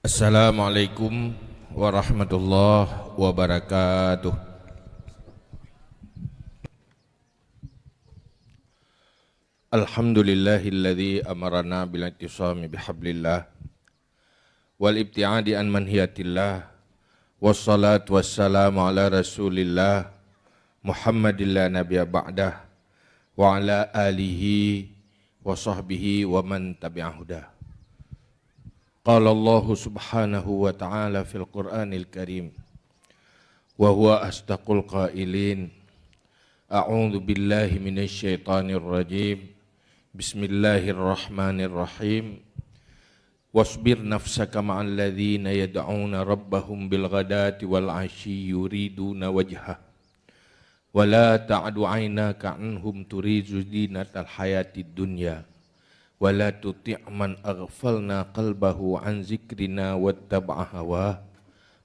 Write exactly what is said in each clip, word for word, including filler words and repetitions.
Assalamualaikum warahmatullahi wabarakatuh. Alhamdulillahilladzi amarana bil i'tisami bihablillah wal ibtiadi an manhiyatillah, wassalatu wassalamu ala rasulillah Muhammadin la nabiyya ba'dah, wa ala alihi wa sahbihi wa man tabi'a hudah. Qala Allahu subhanahu wa ta'ala fil Qur'anil Karim, wa huwa asdaqul qailin, a'udzu billahi minasy syaithanir rajim, bismillahirrahmanirrahim, wasbir nafsaka ma'al ladzina yad'una rabbahum bil ghadati wal 'ashyi yuriduna wajhah, wa la ta'du 'ainaka 'anhum turidu zinatal hayatid dunya, wa la tuti' man aghfalna qalbahu 'an dzikrina wattaba'a hawah,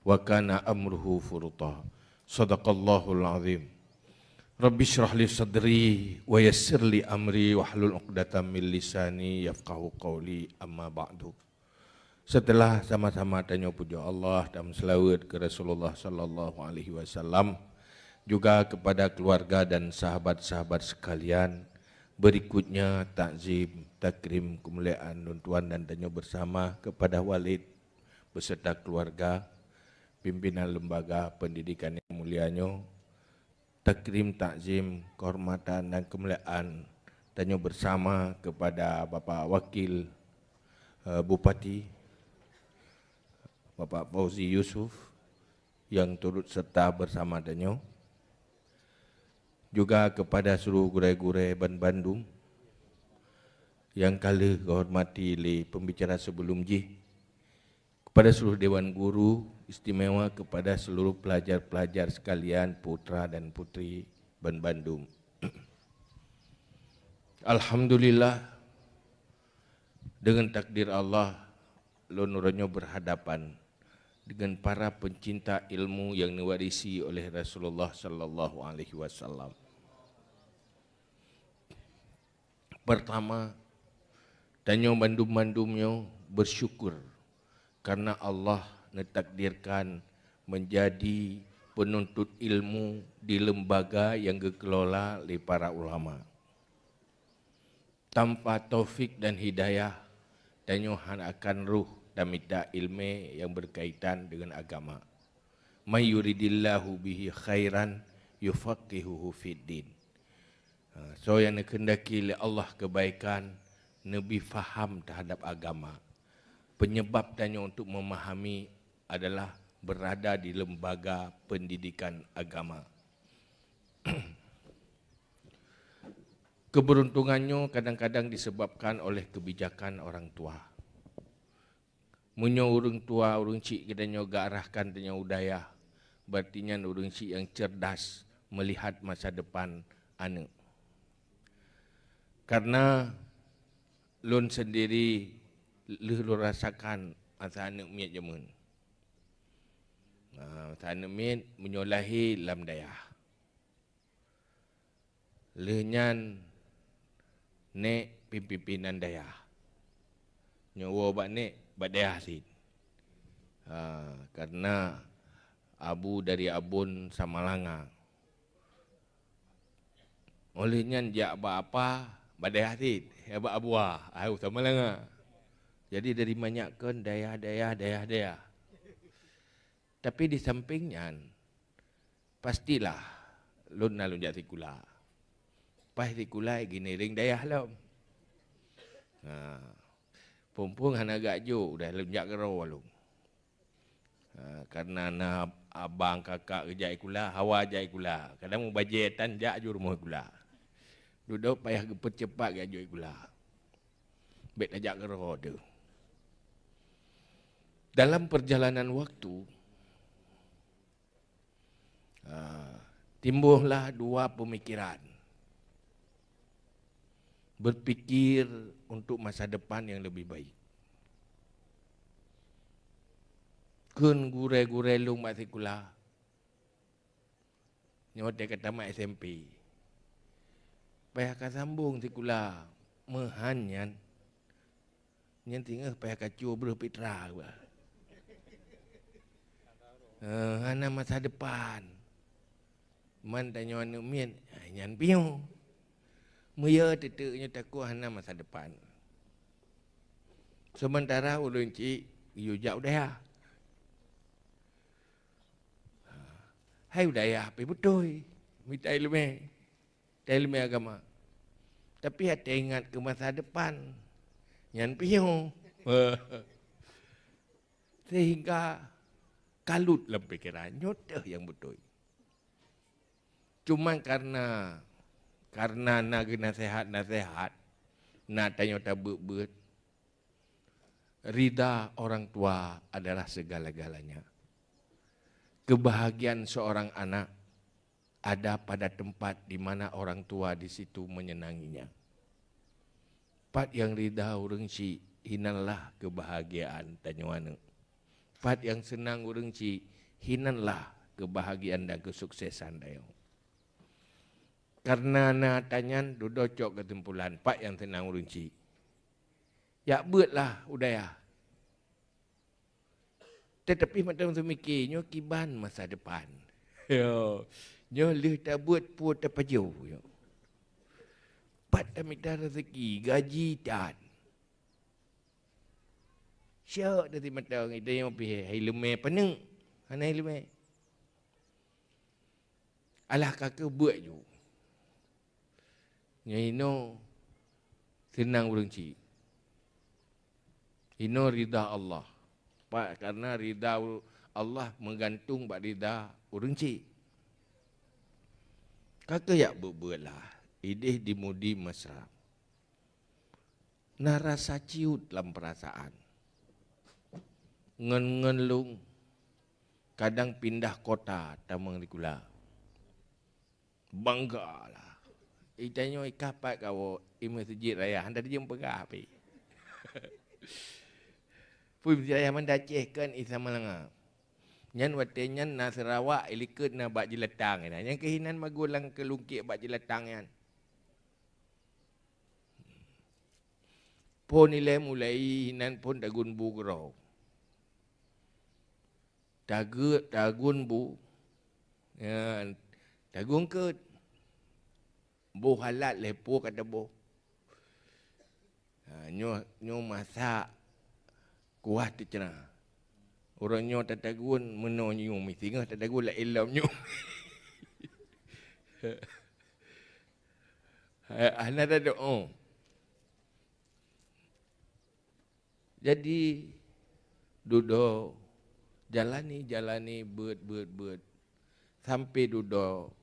wa kana amruhu furuta. Shadaqallahul azim. Rabbi shrah li sadri wa yassir li amri wahlul 'uqdatam min lisani yafqahu qauli, amma ba'du. Setelah sama-sama tanyoe pujoe Allah dan meuseulaweuet keu Rasulullah sallallahu alaihi wasallam, juga kepada keluarga dan sahabat-sahabat sekalian, berikutnya takzim takrim keumuliaan lôn tuan dan tanyoe bersama kepada Walid beserta keluarga, pimpinan lembaga pendidikan yang mulia nyoe, takrim takzim, kehormatan dan keumuliaan tanyoe bersama kepada Bapak Wakil, eh, Bupati, Bapak Fauzi Yusuf, yang turut serta bersama tanyoe, juga kepada seluruh gurée-gurée ban bandum nyang ka lheueh geuhormati lé pembicara sebelum jih, kepada seluruh dewan guru, istimewa kepada seluruh pelajar-pelajar sekalian, putra dan putri ban bandum. Alhamdulillah, dengan takdir Allah, lôn uroe nyoe berhadapan dengan para pencinta ilmu yang diwarisi oleh Rasulullah sallallahu alaihi wasallam. Pertama, tanyoe bandum-bandum nyoe bersyukur karena Allah neutakdirkan menjadi penuntut ilmu di lembaga yang geukelola lé para ulama. Tanpa taufik dan hidayah, tanyoe hana akan roh tamita ileumé nyang berkaitan dengan agama. "May yuridillahu bihi khairan yufaqihuhu fiddin." Ha, soe nyang neukeundaki lé Allah keubaikan, neubi faham teuhadab agama. Peunyeubab tanyoe untuk meumahami adalah beurada di lembaga peundidikan agama. Keubeuruntongan nyoe kadang-kadang disebabkan oleh keubijakan orang tua. Meunyoe ureuëng tua, ureuëng chik geutanyoe geuarahkan tanyoe u dayah, berarti nyan ureuëng chik nyang cerdas meulihat masa depan aneuëk. Karena lôn sendiri lheueh lôn rasakan masa aneuëk miet jameun. Nah, masa aneuëk miet meunyoe lahé lam dayah. Lheueh nyan nék pimpinan dayah. Nyoe woe bak nék bak dayah cit. Ha, karena abu dari Abon Samalanga. Óh lheueh nyan jak bak apa, bak dayah cit, ya bak Abua, au Samalanga. Jadi dari manyak kon dayah, dayah, dayah, dayah. Tapi di samping nyan, pastilah lôn na lôn jak sikula. Paih sikula giniring dayah lom. Ha. Phon-phon hana geujak jok, udah lôn jak keudroe lom. Ha, karena na abang kakak geujak sikula, hawa jak sikula. Kadang mubajée tan jak ju rumoh sikula. Dudoe payah geupeucepat geujak jok sikula. Bék tajak keudroe teuh. Dalam perjalanan waktu, ha, timbullah dua pemikiran. Berpikir untuk masa depan yang lebih baik. Kheun gurée-gurée lôn bak sikula, nyoe watée ka tamat S M P. Payah ka sambong sikula meuhan nyan. Nyan singoh payah ka cue breueh pitra bah. Eh, hana masa depan. Man tanyoe aneuk miet, hai nyan piôh. Meuyeu teuteuek nyoe takue hana masa depan. Seumantara ulôn cit geuyue jak u dayah. Hai u dayah pih beutôi, mita ileumèe. Mita ileumèe agama. Tapi até ingat keu masa depan, nyan piôh. Sehingga kalut lam pikeran, nyoe teuh nyang beutôi. Cuma karena, karena na geunaseuhat-naseuhat, na tanyoe tabeuet-beuet, ridha orang tua adalah segala-galanya. Kebahagiaan seorang anak ada pada tempat di mana orang tua di situ menyenanginya. Pat nyang ridha ureuëng chik, hinanlah kebahagiaan tanyoe aneuk. Pat nyang seunang ureuëng chik, hinanlah kebahagiaan dan kesuksesan tanyoe. Karena na tanyan dudoe cok keusimpulan, pat nyang seunang ureuëng chik. Jak beuetlah u dayah. Tetapi mantong teumike, nyoe kiban masa depan. Yo, nyoe lheueh tabeuet peue tapajoh, yo. Pat tamita rezeki, gaji that. Syok teuti mantong, ita nyoe pih hai leumèe paneuk, hana hai leumèe. Alah ka keuh beuet ju. Nyoe inoe seunang ureuëng chik. Inoe ridha Allah. Pat karena ridha Allah meugantung bak ridha ureuëng chik. Ka keuh jak beuet-beuet lah, ideh di Mudi Mesra. Na rasa ciut lam peurasaan. Ngon-ngon lôn kadang pindah kota tamong sikula. Bangga lah. Itanyoe ikah pat kawoe i meuseujid raya, hana jeuem peugah pih. Pui meuseujid raya Banda Aceh kon i Samalanga. Nyan watée nyan na Sarawak, i likot na bak jeulatang inan. Nyang keuh inan magoe lam keulungkiek bak jeulatang nyan. Phon ilée mulai inan phon tagun bu keudroe. Tageut, tagun bu. Ya, tagun keut. Boh halat lé po ka taboh. Ha, nyoe, nyoe masak kuah teucna. Uroe nyoe tatagun meunoe nyoe, singoh tatagun laén lom nyoe. Ha, hana tadoe. Jadi, dudoe, jalani, jalani, beuet, beuet, beuet. Sampai dudoe,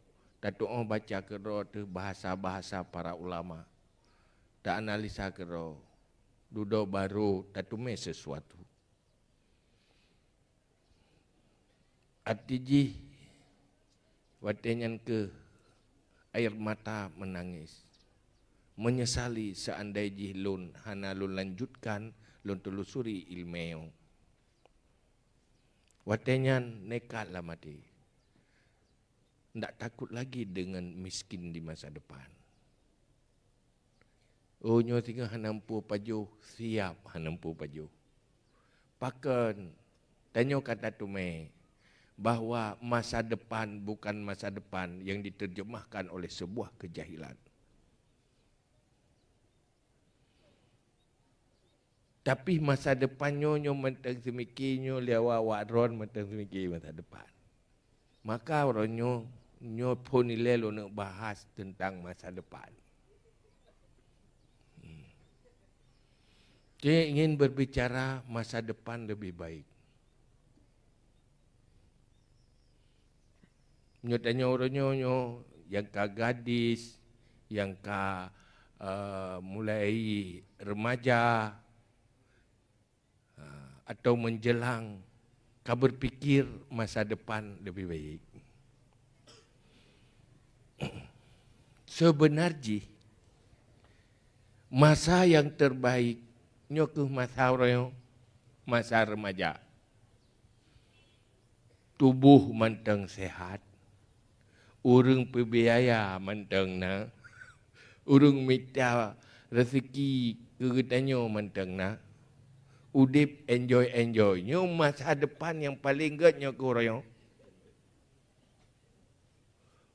tatuoh baca keudroe teuh bahasa-bahasa para ulama. Ta-analisa keudroe, dudoe barô tateumé sesuatu. Até jih watée nyan keuh air mata meunangis, meunyeusali seandai jih lôn hana lôn lanjutkan lôn teulusuri iéleumé nyoe. Watée nyan nekat lam até, ndak takot lagi deungon miskin di masa depan. Oh, nyoe singoh hana meupeue pajoh, siab hana meupeue pajoh. Pakon tanyoe ka tateumé bahwa masa depan bukan masa depan yang diterjemahkan oleh sebuah kejahilan. Tapi masa depan nyoe, nyoe mantong seumike, nyoe lé awak-awak droen mantong seumike masa depan. Maka uroe nyoe, nyoe phon ilée lôn neuk bahas teuntang masa depan. Hmm. Saya ingin berbicara masa depan lebih baik. Nyoe tanyoe uroe nyoe, nyoe nyang ka gadis, nyang ka, eh, mulai remaja, eh, atau menjelang ka berpikir masa depan lebih baik. Sebenar jih, masa yang terbaik nyoe keuh masa uroe nyoe, masa remaja. Tuboh mantong sehat, ureuëng peubiaya mantong na, ureuëng mita rezeki keu geutanyoe mantong na, Udeb enjoy-enjoy. Nyoe masa depan nyang paleng gét nyoe keuh uroe nyoe.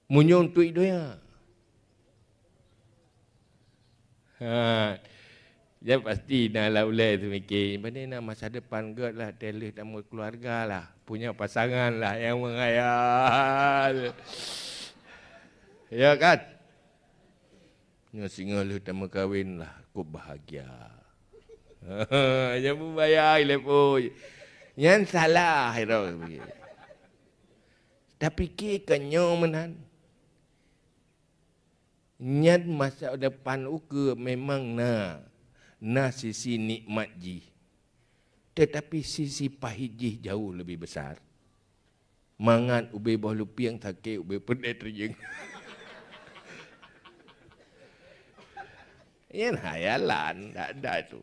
Meunyoe untuk donya. Ha. Jadi pasti na lam ulée teumike, "Pane na masa depan gét lah, teuh lheueh tameukeuluwarga lah, punya pasangan lah nyang meuhayal." Ya kan? Nyoe singoh lheueh tameukawen lah, kok bahagia. Nyang peubayang lé pui. Nyan salah, ira. Tapike keu nyoe meunan. Nyan masa depan ukeue memang na, na sisi nikmat jih. Tetapi sisi pahit jih jauh lebih besar. Mangat ubé boh lupieng sakét, ubé peuet teujeueng. Nyan hayalan, dak ada tu.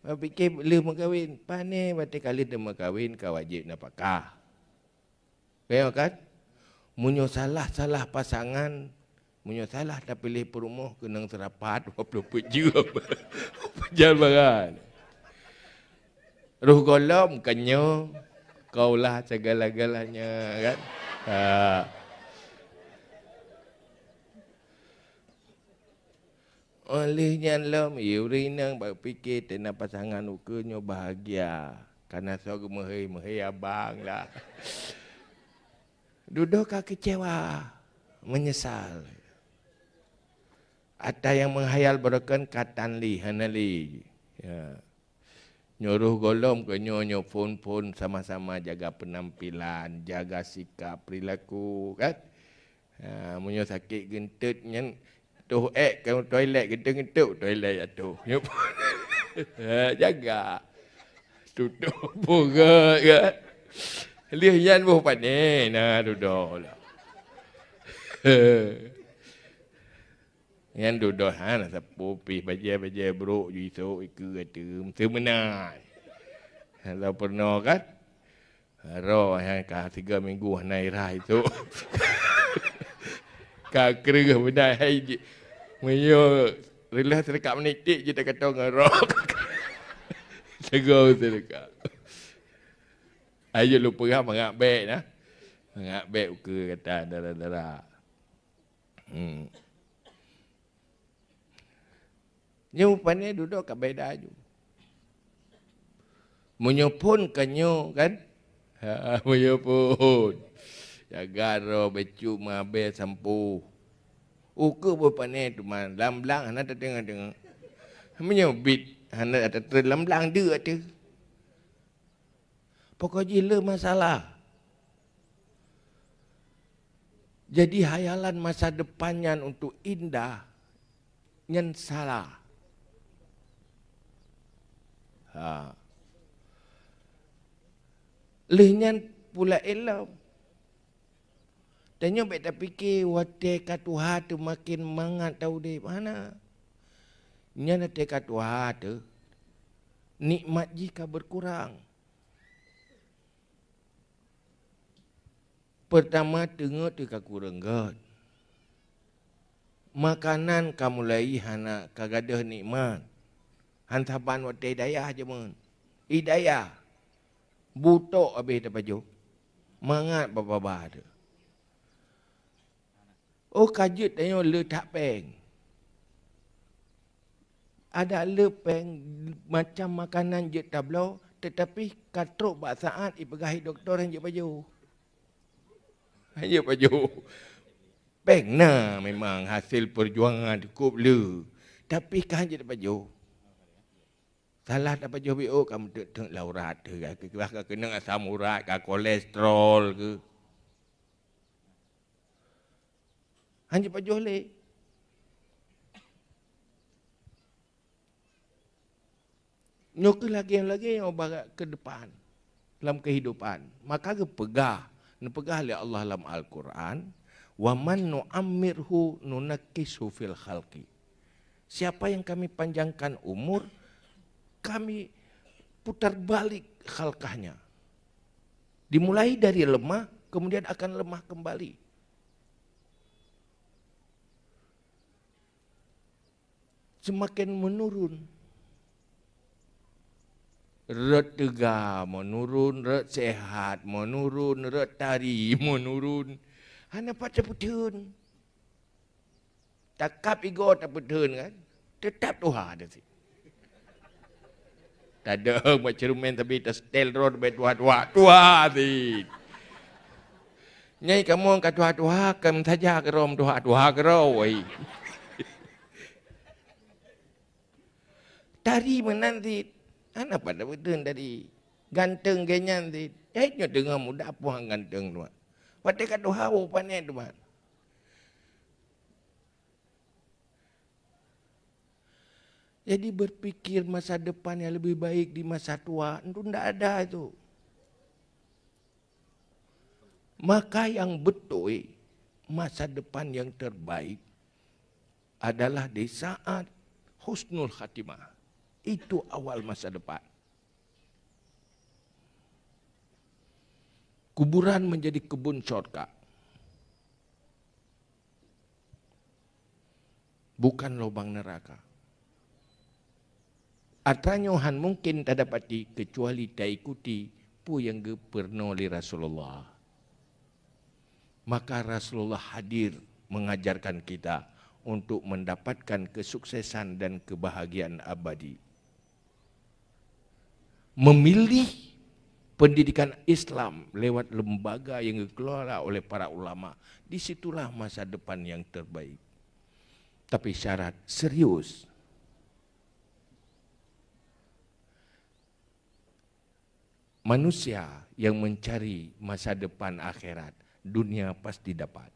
Bak pike lheueh meukawen, pane watée ka lheueh teumeukawen ka wajéb nafakah. Ka nyoe kan? Meunyoe salah-salah pasangan, meunyoe salah tapiléh peurumoh keunong seurapat, dua ploh peuet jeuem. Peujal baran. Roh gohlom ka nyoe, kaulah segala-galanya kan? Ha. Óh lheueh nyan lom, ie ureuëng inong bak pike teuh na pasangan ukeue nyoe bahagia. Kana soe geumeuhé-meuhé abang lah. Dudoe ka keucewa, meunyeusal. Ata nyang meuhayal barokon ka tan lé, hana lé. Ya. Nyoe roh gohlom keu nyoe, nyoe phon-phon sama-sama jaga penampilan, jaga sikap, perilaku, kan? Ha, meunyoe sakét geunteut nyan, toh ék ka toilet, geunteut-geunteut toilet atoh. Nyoe phon. Ha, jaga. Tutoe peureut, kan? Lheueh nyan boh pane na dudoe lah. Nyan dudoe hana sapeue pih bajée-bajée brok ju isok ikeue ateueh meuteumeunan. Hana peurunoe kan? Roh nyan ka tiga minggu hana irah isok. Ka kreueh beudai hai ji. Meunyoe reuloh seudeukah meunitik jeuet takatong ngon roh. Teugong seudeukah. Ayo lôn peugah mangat bék nah. Mangat bék ukeue gata dara-dara. Hmm. Nyoe pane dudoe ka beda ju. Meunyoe phon ka nyoe kan? Ha, meunyoe phon. Jaga droe bacut meuabée sampôh. Ukeue boh pane teuma lam blang hana tateungoh-teungoh. Meunyoe bit hana tateungoh lam blang deuk ateueh. Pokok jih le masalah. Jadi hayalan masa depan nyan untuk indah, nyan salah. Ha. Lheueh nyan pula ilom. Tanyoe bék tapike watée ka tuha teuh maken mangat taudeb, hana. Nyan watée ka tuha teuh, nikmat jih ka berkurang. Peurtama teungeut teuh ka kureueng gét. Makanan ka mulai hana ka gadôh nikmat. Han saban watée dayah jameun. I dayah. Butok abéh tapajoh. Mangat babah-babah teuh. Oh ka jeuet tanyoe le that péng. Adak le péng macam makanan jeuet tabloe, teutapi ka trok bak saát ipeugah i dokto han jeuet pajoh. Han jeuet pajoh. Péng na memang hasil peujuangan cukôp le, tapi ka han jeuet pajoh. Salah tapajoh B O ka meuteuk-teuk lam urat teuh, ka keunong asam urat, ka kolesterol keuh. Han jipajoh lé. Nyoe keuh lagée-lagée nyoe bak keudepan lam keuhidupan. Maka geupeugah, neupeugah lé Allah lam Al-Qur'an, "Wa man nu'ammirhu nunakkishu fil khalqi." Siapa yang Kami panjangkan umur, Kami putar balik khalqahnya. Dimulai dari lemah, kemudian akan lemah kembali. Semakin menurun. Rot teuga menurun, rot sehat menurun, rot tari menurun. Hana pat tapeutheun. Takab igoe tapeutheun kan, teutap tuha teuh sit. Tadong bak ceureumen tapi tasetel droe bak tuha-tuha, tuha sit. Nyai kamoe ka tuha-tuha, kam saja keudroe tuha-tuha keudroe, wai. Tari meunan sit. Hana pat tapeutheun tari. Ganteng geuh nyan sit. Hai nyoe teungoh muda puang ganteng teuma. Watèe ka tuha, woe pané teuma. Jadi berpikir masa depan yang lebih baik di masa tua, itu ndak ada itu. Maka yang betul, masa depan yang terbaik adalah di saat husnul khatimah. Itu awal masa depan. Kuburan menjadi kebun syurga, bukan lubang neraka. Atra nyoe han mungkin tadapati kecuali taikuti peue nyang geupeurunoe lé Rasulullah. Maka Rasulullah hadir mengajarkan kita untuk mendapatkan kesuksesan dan kebahagiaan abadi. Memilih pendidikan Islam lewat lembaga yang dikelola oleh para ulama, di situlah masa depan yang terbaik. Tapi syarat serius. Manusia yang mencari masa depan akhirat, dunia pasti dapat.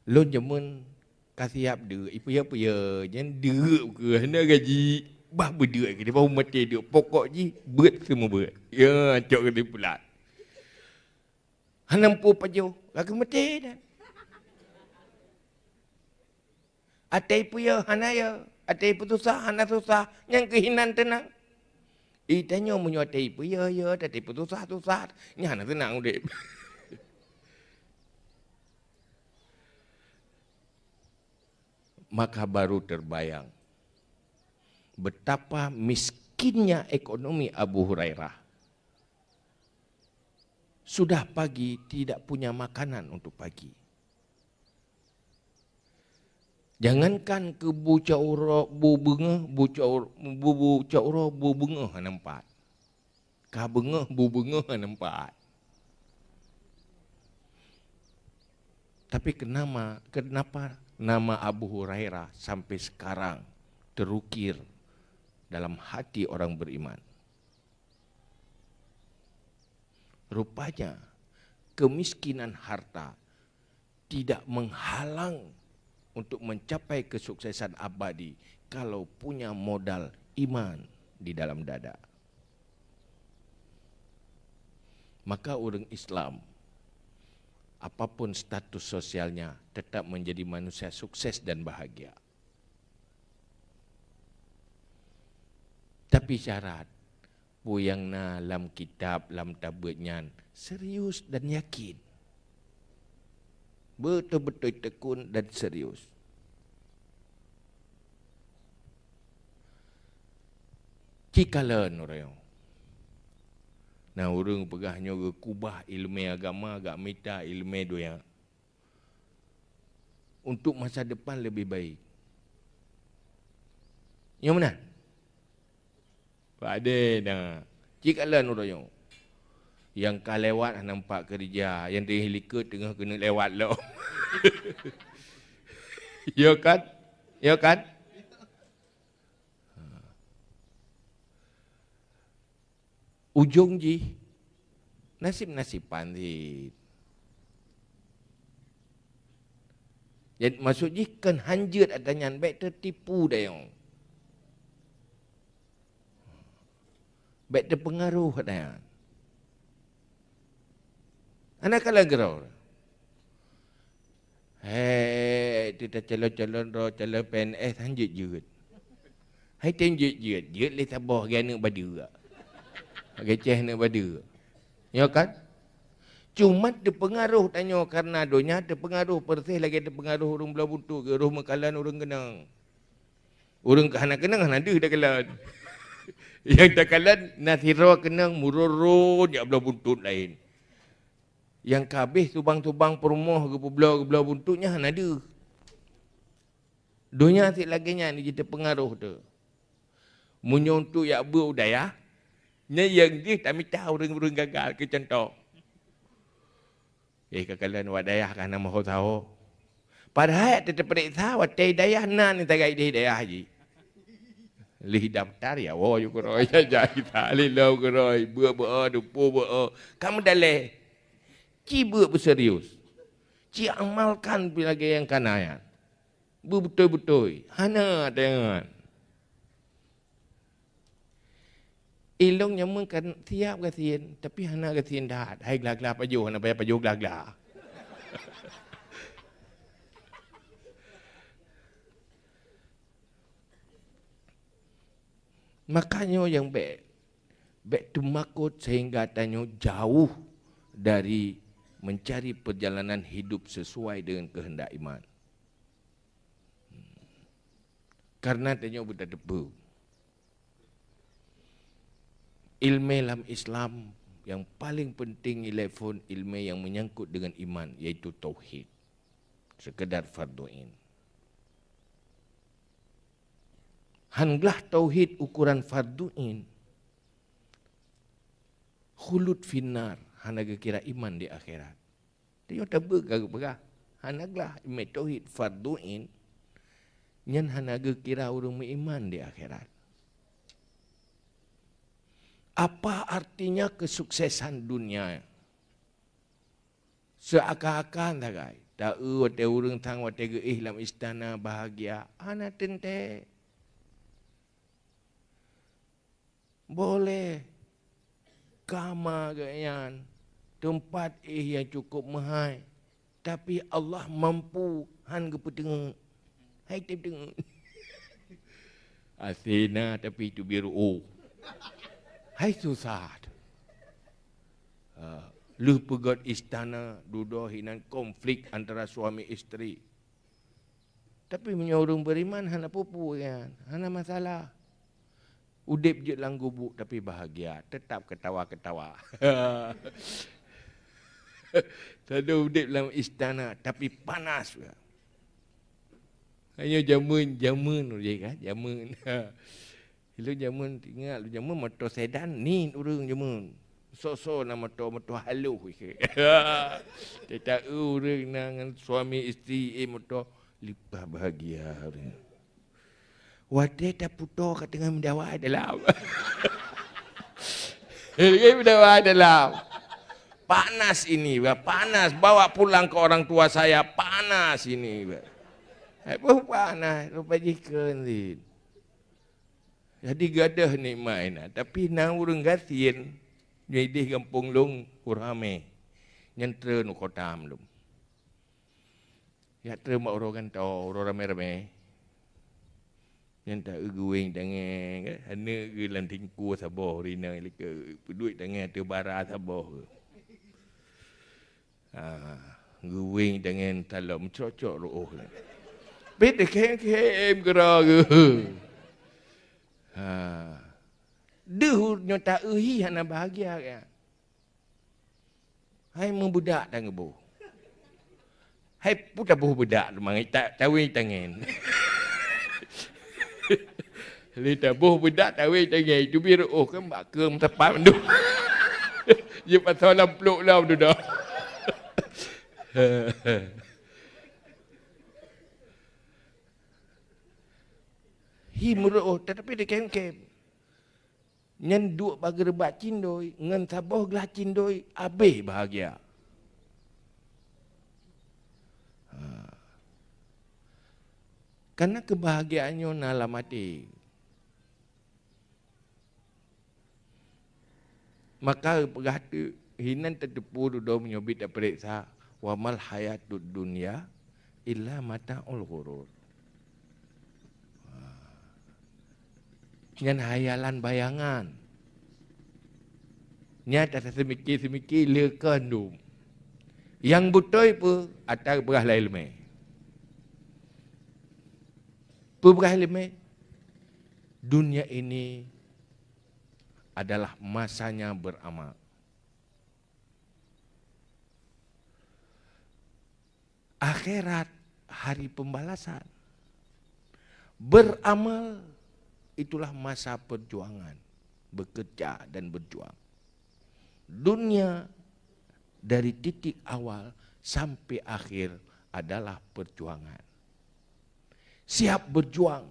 Lôn jameun ka siap deuek, ipeue-peue nyan deuek keu hana gaji, bah beudeuek keu baru maté deuek, pokok jih beuet seumeubeuet. Ya, cok keu pulat. Hana muphom pajoh, ka keuh maté dan. Até ipeue hana ya, até ipeue susah hana susah, nyang keuh inan teunang. Itanyoe meunyoe até ipeue ya, ya, até ipeue susah, susah, nyan hana teunang udép. Maka baru terbayang betapa miskinnya ekonomi Abu Hurairah. Sudah pagi tidak punya makanan untuk pagi. Jangankan keu bu cot uroe, bu beungoh, bu cot ur-, bu, bu cot uroe, bu beungoh hana pat. Ka beungoh, bu beungoh hana pat. Tapi kenama, kenapa nama Abu Hurairah sampai sekarang terukir dalam hati orang beriman? Rupanya, kemiskinan harta tidak menghalang untuk mencapai kesuksesan abadi kalau punya modal iman di dalam dada. Maka ureuëng Islam, apapun status sosialnya, tetap menjadi manusia sukses dan bahagia. Tapi syarat, peue nyang na lam kitab, lam tabeuet nyan serius dan yakin. Beutôi-beutôi tekun dan serius. Cikalon uroe nyoe. Na ureuëng peugah nyoe geukubah iéleumé agama, geumita iéleumé donya. Untuk masa depan lebih baik. Nyang mana? Padé na. Cikalon uroe nyoe. Nyang ka lewat hana nampak keureuja, nyang teungoh likot teungoh keuneuk lewat lom. Ya kan? Ya kan? Ujong jih nasib-nasiban cit. Jadi maksud jih kon hanjeuet ata nyan, bék teutipu dayong. Bék teupeungaroh ata nyan. Hana kalon keudroe. Hei, teuta calon-calon droe calon P N S han jeuet-jeuet. Hai tem jeuet-jeuet, jeuet lé saboh lagée aneuëk badeue. Lagée ceh aneuëk badeue. Nyo kan? Cuma teupeungaroh tanyoe kareuna donya, teupeungaroh persis lagée teupeungaroh ureuëng bloe buntut, geuroh meukalon ureuëng keunong. Ureuëng ka hana keunong, hana deuh takalon. Nyang takalon na sidroe keunong, meuron-ron jak bloe buntut laén. Nyang ka habéh tubang-tubang peurumoh geupeubloe-geubloe buntut nyan hana deuh. Donya sit lagée nyan jiteupeungaroh teuh. Meunyoe untuk jak beuet u dayah, nyan nyang jih tamita ureuëng-ureuëng gagal keu contoh. Eh, kakalon wak dayah ka na meuho saho. Padahai teupeuriksa watée dayah na ni sagai di dayah jih. Lih daftar ya, wo ju keuroi saja kita lilo keuroi, beuet beuet, dupo beuet. Kamu daleh. Ci beuet beuserius. Ci amalkan lagée nyang kana nyan. Beubeutôi-beutôi. Hana teuingat. Ilong nyamun kan siap gasien, tapi hana gasien that. Hai gla-gla pajoh, hana payah pajoh gla-gla. Makanya nyang bék, bék teumakot sehingga tanyoe jauh dari mencari perjalanan hidup sesuai dengan kehendak iman. Karena tanyoe beutateupeue. Ilmu lam Islam yang paling penting ilai phon ilmu yang menyangkut dengan iman, yaitu tauhid. Sekedar fardu ain. Han glah tauhid ukuran fardu ain, khulud finnar, hana geukira iman di akhirat. Tanyoe tabeuet ka geupeugah, hana glah ilmu tauhid fardu ain, nyan hana geukira ureuëng meuiman di akhirat. Apa artinya kesuksesan dunia? Seakan-akan sagai, taeu watée ureuëng sang watée geuéh lam istana bahagia, hana teuntée. Boleh kama geuhnyan teumpat éh nyang cukup meuhai, tapi Allah mampu han geupeuteungeut. Hai teuteungeut. Asena tapi teubiru. Hai susah. Ha, lheueh peugét istana dudoe hinan konflik antara suami isteri. Tapi meunyoe ureuëng beriman hana peue-peue kan, hana masalah. Udeb jeuet lam gubuk tapi bahagia, tetap ketawa-ketawa. Tado udeb lam istana tapi panas. Hanya jameun, jameun je kan, jameun. Ilôn jameun ingat lôn jameun moto sedan nit ureuëng jameun. Soe-soe na moto, moto halôh ikeu. Teuta ureuëng na ngon suami isteri éh moto lipah bahagia ureuëng. Watée taputo ka teungoh meudawai dalam. Lagi meudawai dalam. Panas ini, bah, panas. Bawa pulang ke orang tua saya, panas ini, bah. Hai, bah, panas, rupa jih kheun cit. Jadi gadôh nikmat inan, tapi na ureuëng gasien, nyoe ideh gampông lôn, ureuëng ramé, nyan treun u kota lom. Jak treun bak uroe gantoe, uroe ramé-ramé. Nyan ta geuwéng tangai, aneuk geuh lam tingkue saboh rinang likot, peuduek tangai ateueh bara saboh. Ha, geuwéng tangai talom cocok rôh. Pih teukhém-khém keudroe geuh. Ha. Deuh nyoe ta-eu hi hana bahagia kan. Hai meubeudak dan geuboh. Hai peue taboh beudak teuma ta-, tawi tangen. Lé taboh beudak tawi tangen, teubiet rôh kan bak keueng meusapat mandum. Jeuet pasoe lam plôk lom dudoe. Hi meurôh, tetapi dikém-kém. Nyan duek bak geureubak cindoi, ngon saboh glah cindoi, abéh bahagia. Ha. Karena keubahgiaan nyoe na lam até. Maka peugah teuk, hinan tateupeue dudoe meunyoe bit tapeuriksa, "Wa mal hayatud dunya illa mata'ul ghurur." Nyan hayalan bayangan. Nyan ata seumiki-seumiki le kandum. Nyang beutôi peue ata peugah lé ileumé. Peue peugah ileumé? Dunia ini adalah masanya beramal. Akhirat hari pembalasan. Beramal itulah masa perjuangan, bekerja dan berjuang. Dunia dari titik awal sampai akhir adalah perjuangan. Siap berjuang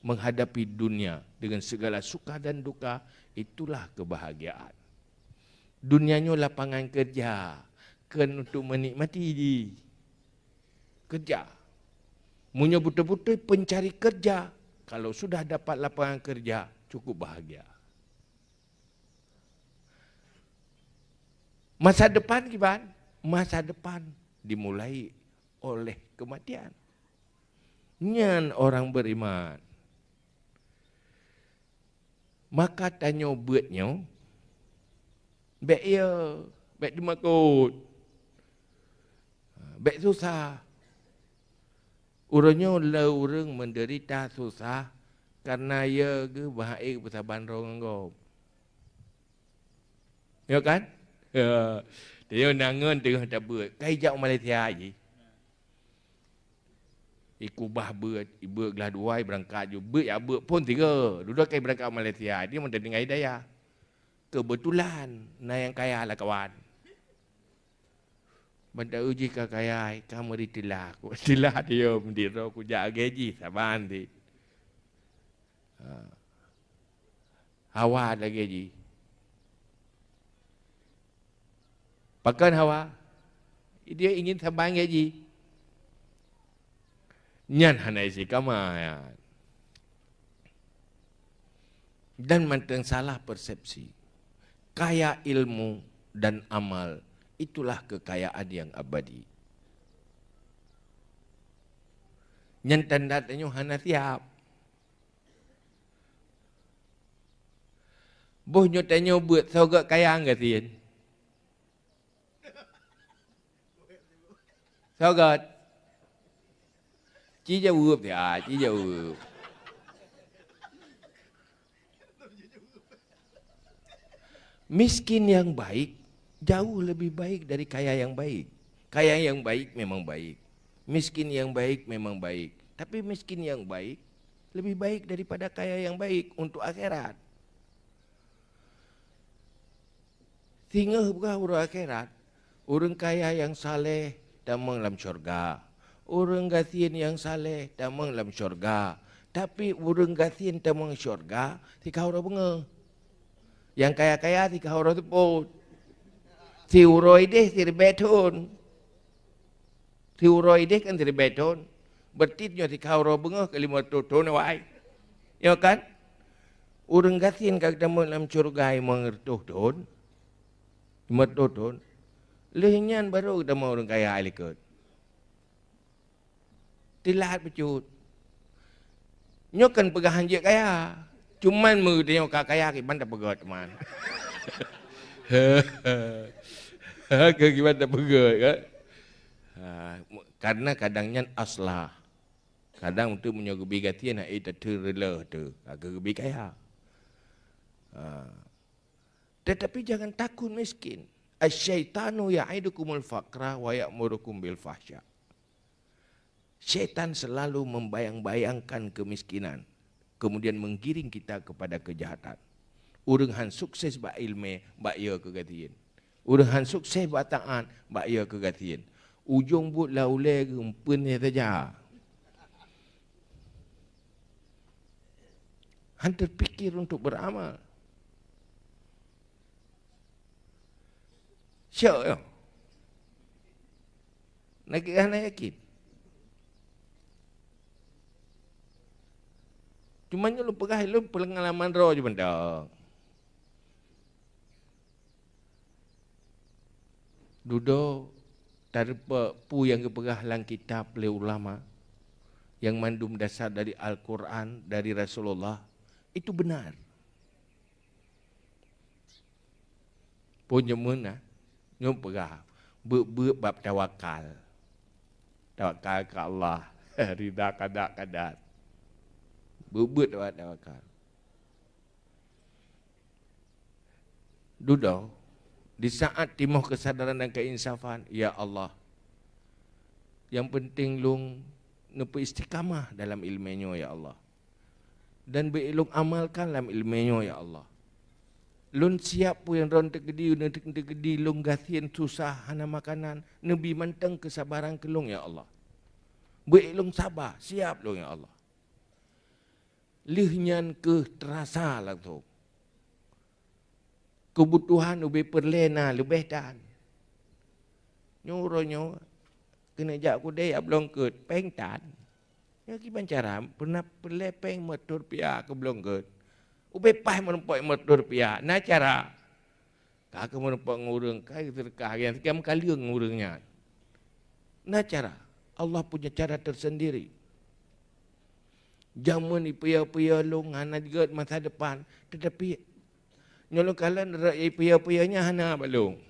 menghadapi dunia dengan segala suka dan duka, itulah kebahagiaan. Dunia nyoe lapangan kerja, kon untuk menikmati di kerja. Meunyoe betul-betul pencari kerja, kalau sudah dapat lapangan kerja, cukup bahagia. Masa depan kiban? Masa depan dimulai oleh kematian. Nyan orang beriman. Maka tanyoe beuet nyoe, bék ye, bék teumakot, bék susah. Uroe nyoe le ureuëng menderita susah karena ye geuh bah ék peusaban droe ngon gob. Ya kan? Ya. Dia nangon tengah tabeuet. Kai jak Malaysia ji. Ikubah beuet, ibeuet gelah dua, iberangkat ju. Beuet ya beuet pun tiga. Duduk kai berangkat Malaysia, dia mau tinggal daya. Kebetulan na yang kaya lah kawan. Banda uji ka kaya, ka meri tilah. Tilah dia mendiro kujak gaji saban di. Ha. Hawa lagée jih. Pakon hawa? Dia ingin saban gaji. Nyan hana istiqamah. Dan mantong salah persepsi. Kaya ilmu dan amal, itulah kekayaan yang abadi. Nyan tanda tanyoe hana siap. Boh nyoe tanyoe beuet soe gét kaya gasien. Soe gét? Ci jaweueb ya, ci jaweueb. Miskin yang baik jauh lebih baik dari kaya yang baik. Kaya yang baik memang baik. Miskin yang baik memang baik. Tapi miskin yang baik lebih baik daripada kaya yang baik untuk akhirat. Singoh buka uroe akhirat, ureuëng kaya nyang saleh tamong lam syurga. Ureuëng gasien nyang saleh tamong lam syurga. Tapi ureuëng gasien tamong syurga, sikaura beungoh. Nyang kaya-kaya sikaura seupôt. Siuroe ideh siribée thon. Siuroe ideh kan siribée thon. Berarti nyoe sikaura beungoh keu lima reutôh thon awai. Ya kan? Ureuëng gasien ka tamong lam syurga limong reutôh thon. Limong reutôh thon. Lheueh nyan baru tamong ureuëng kaya likot. Teulat bacut. Nyoe kan peugah hanjeuet kaya. Cuman meunyoe ka kaya kiban tapeugét teuma. Ke kiban tapeugét kan? Ha, karena kadang nyan aslah. Kadang untuk meunyoe geubi gasien hai tateureuloh tu, ka geubi kaya. Ha. Tetapi jangan takut miskin. Asyaitanu ya'idukumul faqra wa ya'murukum bil fahsya. Setan selalu membayang-bayangkan kemiskinan, kemudian menggiring kita kepada kejahatan. Ureuëng han sukses bak ilmu, bak ya keu gasien. Ureuëng han sukses bak taat, bak ya keu gasien. Ujong buet lam ulée geumpeuen saja. Han terpikir untuk beramal. Syok ya. Nak kira hana yakin. Cuma nyoe lôn peugah lôn peungalaman droe je mantong. Dudoe tareupok peue nyang geupeugah lam kitab lé ulama, nyang mandum dasar dari Al-Quran, dari Rasulullah, itu benar. Pun nyoe meunan, nyoe peugah, beuet-beuet bab tawakal. Tawakal keu Allah, rida kada-kada. Beuet-beuet bab tawakal. Dudoe, di saat timoh keusadaran dan keuinsafan, ya Allah, nyang peunteng lôn neupeu istiqamah dalam ileumé nyoe, ya Allah. Dan beu lôn amalkan lam ileumé nyoe, ya Allah. Lôn siab peue nyang droen teukeudi, teukeudi lôn gasien susah, hana makanan, neubi mantong keusabaran keu lôn, ya Allah. Beu lôn saba, siab lôn, ya Allah. Lheueh nyan kheueh teurasa langsong. Keubutuhan ubé peureulée na leubeh tan. Nyoe uroe nyoe keuneuk jak keudée jak bloe eungkôt, péng tan. Nyoe kiban cara peureunah peureulée péng meureutôh rupiah keu bloe eungkôt. Ubé paih meurumpok meureutôh rupiah, na cara. Ka keuh meurumpok ngon ureuëng, ka geuseudeukah, nyang seukam kaleueng ngon ureuëng nyan. Na cara. Allah punya cara tersendiri. Jameun ipiôh-piôh lôn hana jeuet masa depan, teutapi nyoe lôn kalon rot ipiôh-piôh nyan hana bak lôn.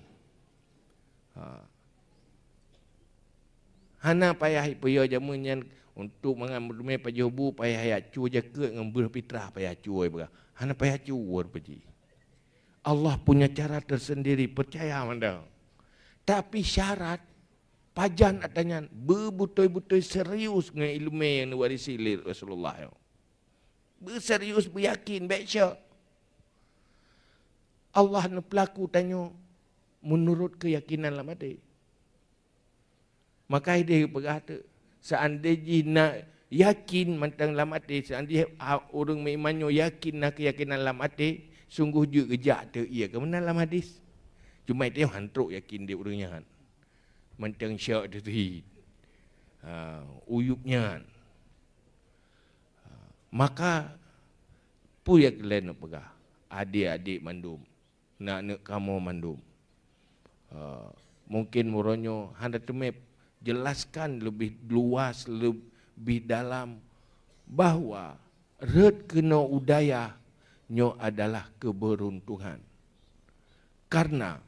Ha. Hana payah ipiôh jameun nyan untuk mangat meuteumé pajoh bu, payah jak cue jakeuet ngon beuh pitrah payah cue peugah. Hana payah cue peue jih. Allah punya cara tersendiri, percaya mantong. Tapi syarat pajan ata nyan beubutôi-butôi serius ngon ileumé nyang neuwarisi lé Rasulullah nyoe. Beuserius, beuyakin, bék syok. Allah neupeulaku tanyoe meunurot keuyakinan lam até. Maka idéh geupeugah teuk, seandai jih na yakin mantong lam até, seandai jih, a, ureuëng meuiman nyoe yakin na keuyakinan lam até, sunggoh jeuet geujak teuk ié, keu meunan lam hadis. Cuma tanyoe han trok yakin di ureuëng nyan. Mantong syok teuh, ha, uyueb nyan. Maka, peue nyang keu lheueh neupeugah, adik-adik mandum, neuk-neuk kamoe mandum, eh, mungkin uroe nyoe hana teumé jelaskan leubeh luas, leubeh dalam bahwa rhot keunoe u dayah nyoe adalah keubeuruntongan. Karena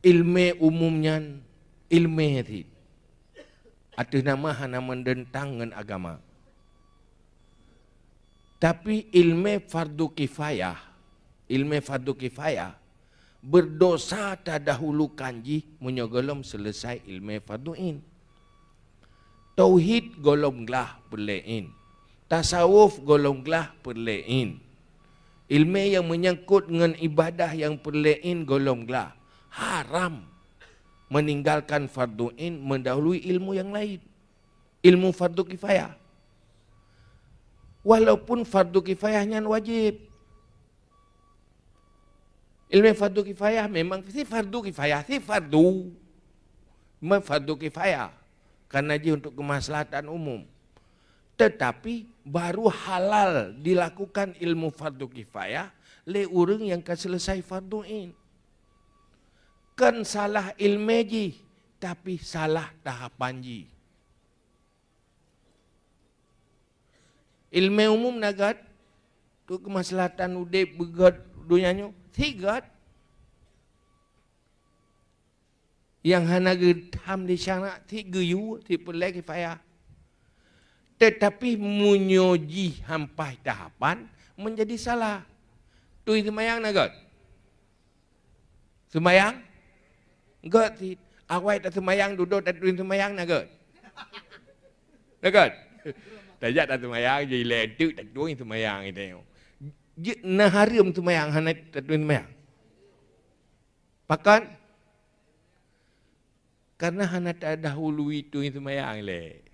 ileumé umum nyan ileumé cit, ateueh nama hana meudeuntang ngon agama. Tapi ileumé fardu kifayah, ileumé fardu kifayah, beurdosa tadahulukan jih meunyoe gohlom seuleusai ileumé fardu ain. Tauhid gohlom glah peureulée ain. Tasawuf gohlom glah peureulée ain. Ileumé nyang meunyangkot ngon ibadah nyang peureulée ain gohlom glah. Haram meninggalkan fardu ain mendahului ilmu nyang laén. Ilmu fardu kifayah. Walaupun fardu kifayah nyan wajéb. Ilmu fardu kifayah memang si fardu kifayah, si fardu. Memang fardu kifayah. Karena jih untuk kemaslahatan umum. Tetapi baru halal dilakukan ilmu fardu kifayah lé ureuëng nyang ka seuleusai fardu ain. Kon salah ileumé jih, tapi salah tahapan jih. Ileumé umum na gét, keu keumaslahatan udeb beugét donya nyoe, si gét. Nyang hana geutham di syarak, si geuyue, si peureulée kifayah. Tetapi meunyoe jih han paih tahapan, menjadi salah. Tui seumayang na gét? Seumayang? Gét cit. Awai taseumayang, dudoe tatui seumayang na gét? Na gét? Tajak taseumayang, jilée teuk tatui seumayang, gitu. Jeuet na hareuem seumayang, hana tatui seumayang. Pakon? Karena hana tadahului tui seumayang lé.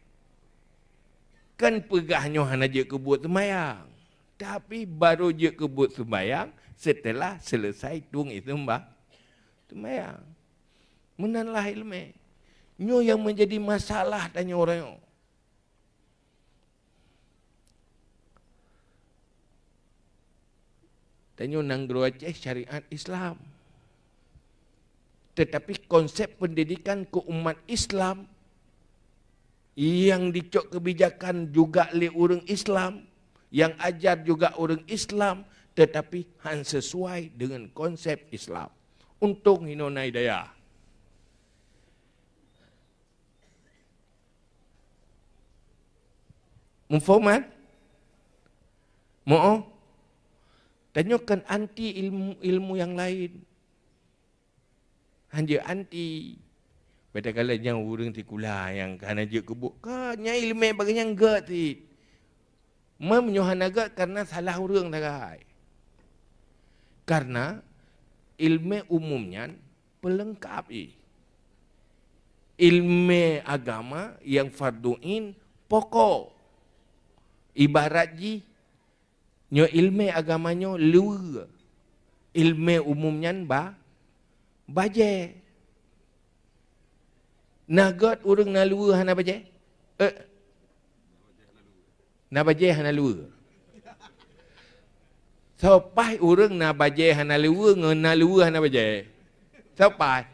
Kan peugah nyoe hana jeuet keu buet seumayang. Tapi baru jeuet keu buet seumayang setelah selesai tueng iseumba-, seumayang. Meunan lah ileumé. Nyoe nyang menjadi masalah tanyoe uroe nyoe. Tanyoe nanggroe Aceh syariat Islam. Tetapi konsep pendidikan keu umat Islam nyang dicok kebijakan juga lé ureuëng Islam, nyang ajar juga ureuëng Islam, tetapi han sesuai dengan konsep Islam. Untông hinoe na hidayah. Muphom kan? Moh? Tanyoe kan anti ilmu, ilmu nyang laén. Hanjeuet anti. Pada kala nyan ureuëng sikula nyang ka hana jeuet keu buet, ka nyan iéleumé bak geuhnyan gét cit. Meunyoe hana gét, karena salah ureuëng sagai. Karena iéleumé umum nyan peulengkap jih. Iéleumé agama nyang fardhu ain pokok. Ibarat jih, nyoe iéleumé agama nyoe luweue. Iéleumé umum nyan ba-, bajée. Na gét ureuëng na luweue hana bajée? Eh, na bajée hana luweue. Soe paih ureuëng na bajée hana luweue ngon na luweue hana bajée? Soe paih?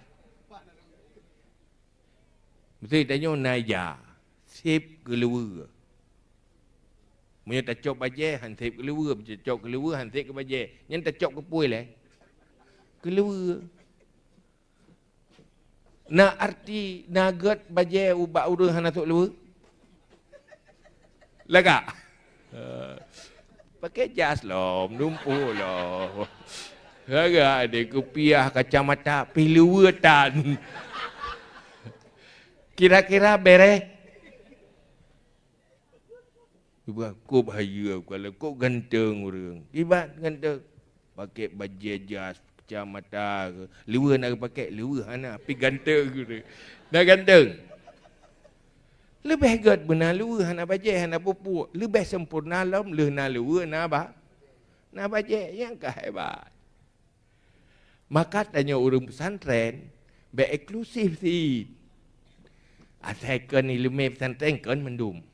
Meusti tanyoe na ija, seb keu luweue. Meunyoe tacok bajée, han seb keu luweue. Meunyoe tacok keu luweue, han seb keu bajée. Nyan tacok keu peue lé? Keu luweue. Na arti, na gét bajée ubak ureuëng hana sôk luweue? Lagak? Eh, pakai jas lom, lumpuh lom. Lagak deh kupiah kacamata, pih luweue tan. Kira-kira beres? Iba kôb hayeue, kalau kôb ganteng ureuëng. Iba ganteng. Pakai bajée jas, kacamata ke. Luweue na geupakai, luweue hana. Tapi ganteng ureuëng. Na ganteng. Leubeh gét beuna luweue hana bajée, hana pupuk. Leubeh sempurna lom lheueh na luweue na ba-, na bajée. Nyang ka hebat. Maka tanyoe ureuëng pesantren, bék eksklusif cit. Asai kon iéleumé pesantren kon mandum.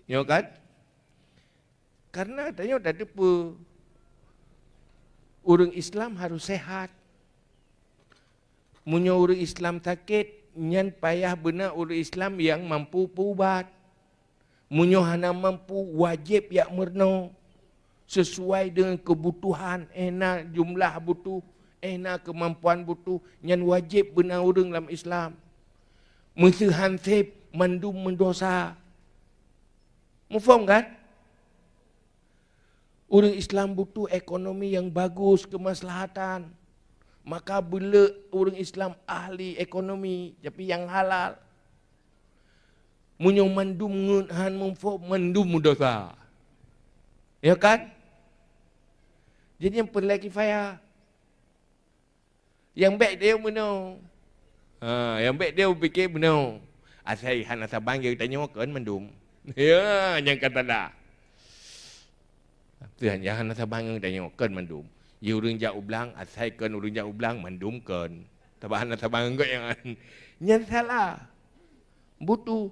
Nyoe kan? Karena tanyoe tateupeue, ureuëng Islam harus sehat. Meunyoe ureuëng Islam sakét, nyan payah beuna ureuëng Islam nyang mampu peuubat. Meunyoe hana mampu, wajéb jak meurunoe sesuai deungon keubutuhan, éh na jumlah butuh, éh na keumampuan butuh, nyan wajéb beuna ureuëng lam Islam. Meuseuhan seb mandum meudosa. Muphom kan? Ureuëng Islam butuh ekonomi nyang bagus keumaslahatan. Maka beuleuek ureuëng Islam ahli ekonomi, tapi nyang halal. Meunyoe mandum ngeut han muphom, mandum meudosa. Ya kan? Jadi nyang peureulée kifayah. Nyang bék deuh meunoe. Ha, nyang bék deuh pike meunoe. Asai hana saban geutanyoe kon mandum. Ya, nyang ka tada. Tuhan, nyang hana saban geutanyoe kon mandum. Ji ureuëng jak u blang, asai kon ureuëng jak u blang, mandum kon. Saban hana saban geuh nyang nyan salah. Butuh.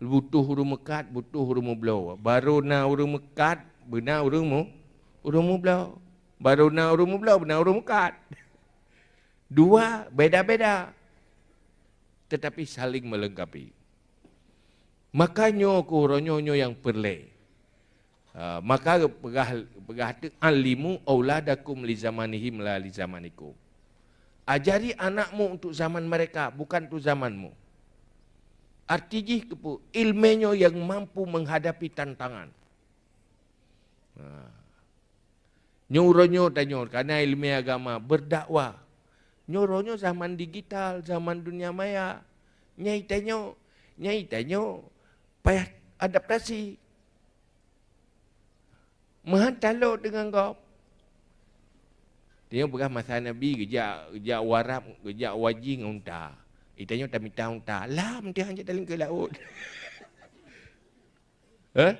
Butuh ureuëng meukat, butuh ureuëng meubloe. Barô na ureuëng meukat, beuna ureuëng mu-, ureuëng meubloe. Barô na ureuëng meubloe, beuna ureuëng meukat. Dua beda-beda, tetapi saling melengkapi. Maka nyoe keuh uroe nyoe, nyoe nyang peureulée. Ah, maka peugah, peugah teuk, "Alimu auladakum li zamanihim la li zamanikum." Ajari anakmu untuk zaman mereka, bukan untuk zamanmu. Arti jih keupeue? Iéleumé nyoe nyang mampu menghadapi tantangan. Nah. Nyoe uroe nyoe tanyoe kana iéleumé agama, berdakwah. Nyoe uroe nyoe zaman digital, zaman dunia maya. Nyai tanyoe, nyai tanyoe payah adaptasi. Meuhan talot deungon gob. Tanyoe peugah masa Nabi geujak, geujak u Arab, geujak u haji ngon unta. Itanyoe tamita unta, lam teuh hanjeuet talingkeue laôt. Eh?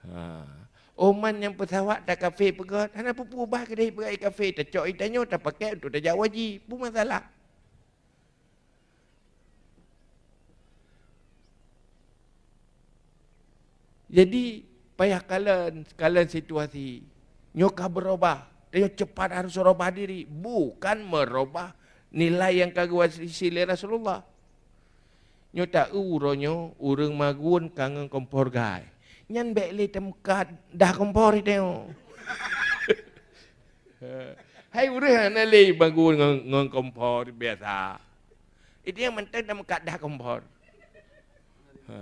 Ha. Oman nyang peusawat takafé peugöt, hana peue-peue bah keudeh peugöt kafé, tacok itanyoe tapakèk untuk tajak u haji. Peue masalah? Jadi, payah kalon, kalon situasi. Nyoe ka beurubah. Tanyoe cepat harus rubah diri. Bukan meurubah nilai nyang ka geuwasiet lé Rasulullah. Nyoe ta-eu uroe nyoe ureueng magun ka ngon kompor gai. Nyan bèk lé tameukat dah kompor itanyoe. Hai ureueng hana lé magun ngon, ngon kompor biasa. Itanyoe mantong tameukat dah kompor. Ha.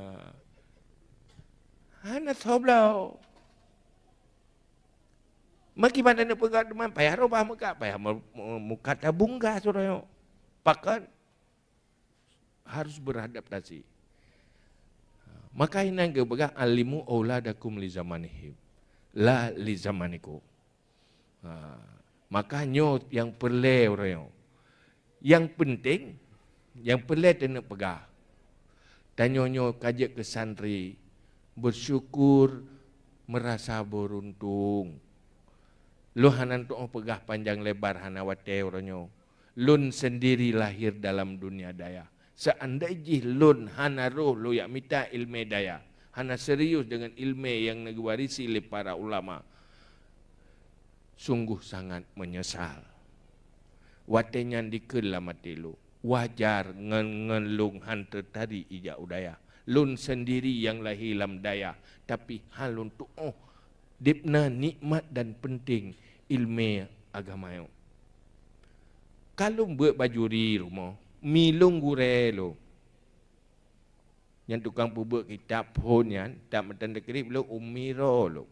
Hana soe bloe. Maki mana nak peugah teuma payah robah muka, payah mu-, mu-, muka tabungga surah nyoe. Pakon harus beradaptasi. Maka inan geupeugah, "Alimu auladakum li zamanihim, la li zamanikum." Ha, maka nyoe nyang peureulée uroe nyoe. Nyang penting, nyang peureulée taneuk peugah, tanyoe nyoe ka jeuet keu santri, bersyukur, merasa beruntung. Lôn hana tuoh peugah panjang lebar, hana watée uroe nyoe. Lôn sendiri lahir dalam dunia dayah. Seandai jih lôn hana roh lôn jak mita ilmé dayah, hana serius dengan ilmé nyang neuwarisi lé para ulama, sungguh sangat menyesal. Watée nyan dikeue lam até lôn, wajar ngon, ngon lôn han teutarik ijak u dayah. Lôn sendiri nyang lahé lam dayah, tapi han lôn tuoh deb na nikmat dan penting ilmé agama nyoe. Ka lôn beuet bajuri rumoh, mi lôn gurée lôn. Nyang tukang peubeuet kitab phon nyan, tak meuteun teukrib lôn umi droe lôn.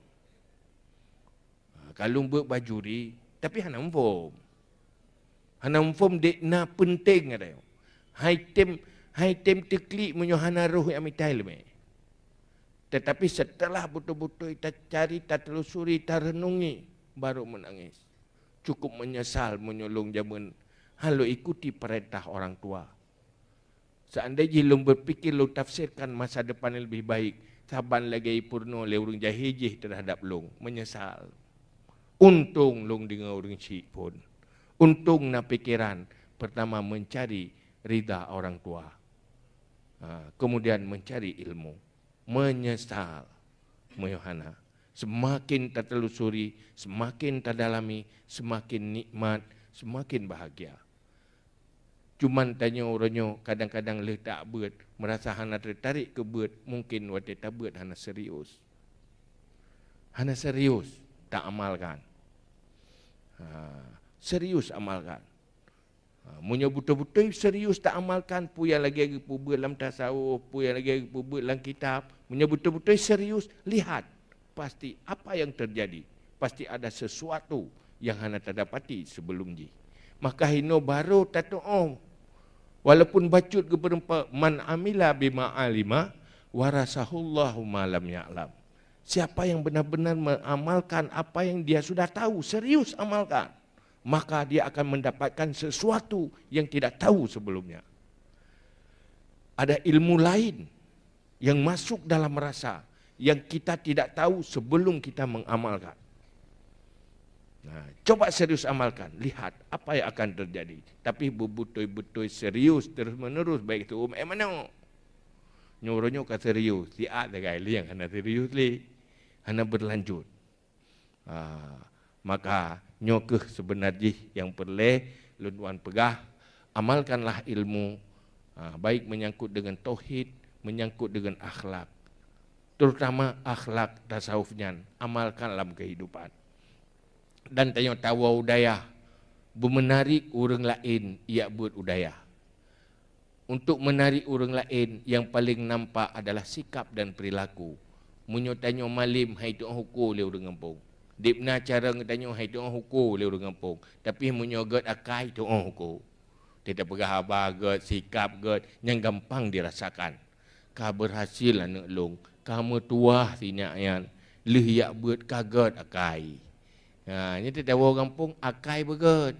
Ha, ka lôn beuet bajuri, tapi hana muphom. Hana muphom dek na penting ada. Hai tem, hai tem teuklik meunyoe hana roh nyang mita ilmé. Tetapi setelah beutôi-beutôi tacari, tatelusuri, tarenungi, baru meunangis. Cukup menyesal meunyoe lôn jameun han lôn ikuti peurintah orang tua. Seandai jih lôn beupikir lôn tafsirkan masa depan nyang leubeh baik, saban lagée peurunoe lé ureuëng jahé jih teuhadab lôn, meunyeusal. Untông lôn deungoe ureuëng chik phon. Untông na pikeran peurtama meuncari rida orang tua, ha, keumudian meuncari ilmu. Meunyeusal, meunyoe hana. Seumaken tatelusuri, seumaken tadalami, seumaken nikmat, seumaken bahagia. Cuman tanyoe uroe nyoe kadang-kadang lheueh tabeuet, meurasa hana teutarek keu beuet, mungken watée tabeuet hana serius. Hana serius taamalkan. Ha, serius amalkan. Ha, meunyoe beutôi-beutôi serius taamalkan peue nyang lagée geupeubeuet lam tasawuf, peue nyang lagée geupeubeuet lam kitab, meunyoe beutôi-beutôi serius, lihat, pasti apa yang terjadi, pasti ada sesuatu yang hana tadapati sebelum jih. Maka hinoe barô tatuoh, walaupun bacut geupeureumpok, "Man amila bima alima, warasahullahu ma lam ya'lam." Siapa yang benar-benar mengamalkan apa yang dia sudah tahu, serius amalkan, maka dia akan mendapatkan sesuatu yang tidak tahu sebelumnya. Ada ilmu lain yang masuk dalam rasa yang kita tidak tahu sebelum kita mengamalkan. Nah, coba serius amalkan, lihat apa yang akan terjadi. Tapi beutôi-beutôi serius terus-menerus, baik itu umat mana. Nyoe uroe nyoe ka serius, siat sagai lé nyang hana serius lé, hana berlanjut. Ha, maka nyoe kheueh seubeuna jih nyang peureulée lôn tuan peugah, amalkanlah ilmu, ha, baik menyangkut dengan tauhid, menyangkut dengan akhlak. Terutama akhlak tasawuf nyan, amalkan lam kehidupan. Dan tanyoe tawoe u dayah, beumeunarek ureuëng laén jak beuet u dayah. Untuk menarik ureuëng laén, yang paling nampak adalah sikap dan perilaku. Meunyoe tanyoe malem, hai tuoh uko lé ureuëng gampông. Deb na cara geutanyoe, hai tuoh uko lé ureuëng gampông. Tapi meunyoe gét akai, tuoh uko. Teupeugah haba gét, sikap gét, nyang gampang dirasakan. Ka beurhasil aneuëk lôn, ka meutuwah si nyak nyan, lheueh jak beuet ka gét akai. Ha, nyan teuh tawoe gampông akai beugét.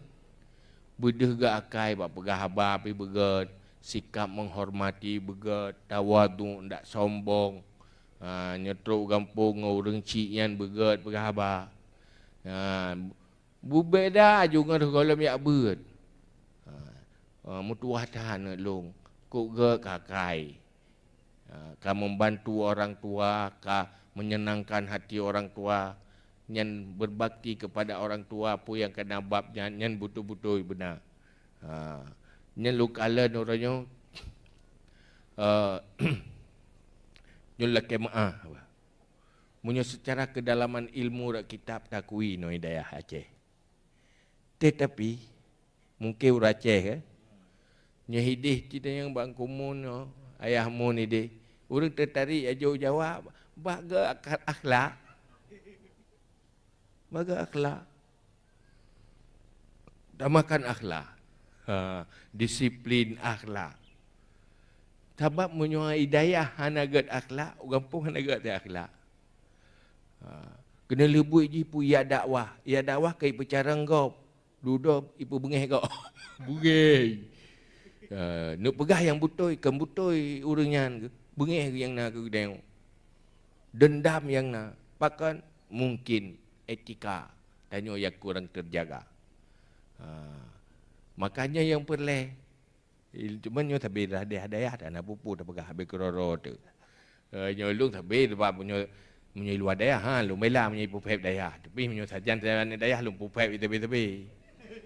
Beudeuh gét akai bak peugah haba pih beugét, sikap menghormati beugét, tawadhu, ndak sombong. Ha, nyoe trok gampông ngon ureuëng chik nyan beugét peugah haba. Ha, beubeda aju ngon gohlom jak beuet. Ha, ha, meutuwah that aneuëk lôn, kok gét ka akai. Ha, ka membantu orang tua, ka menyenangkan hati orang tua, nyan berbakti kepada orang tua, peue nyang kana bab nyan, nyan beutôi-beutôi beuna. Ha, nyan lôn kalon uroe nyoe, eh, nyoe lakée meuáh. Meunyoe secara kedalaman ilmu rot kitab takui ngon dayah Aceh. Tetapi, mungken ureuëng Aceh, eh? Nyoe hideh cit nyang bak kumun nyoe, ayah mun hideh. Ureuëng teutarek ajo Jawa, bak gét akhlak. Bagaimana akhlak? Utamakan akhlak. Ha, disiplin akhlak. Sabab meunyoe i dayah hana gét akhlak, u gampông hana gét akhlak. Ha, keuneulheueh buet jih peue, jak dakwah. Jak dakwah keu ipeucarông gob. Dudoe ipeubeungéh gob. Beungéh. Ha, neuk peugah nyang beutôi, kon beutôi ureuëng nyan, beungéh nyang na keu geutanyoe. Dendam nyang na. Pakon? Mungkin etika tanyoe nyang kurang teujaga. Ha, makanya nyang peureulée, cuma nyoe sabe dayah-dayah, hana peue-peue tapeugah, habéh keudroe-droe teuk. Eh, nyoe lôn sabe, sebab meunyoe, meunyoe luwa dayah, ha, lôn bela meunyoe ipeuphép dayah. Tapi meunyoe sajan-sajan dayah, lôn peuphép sabe-sabe.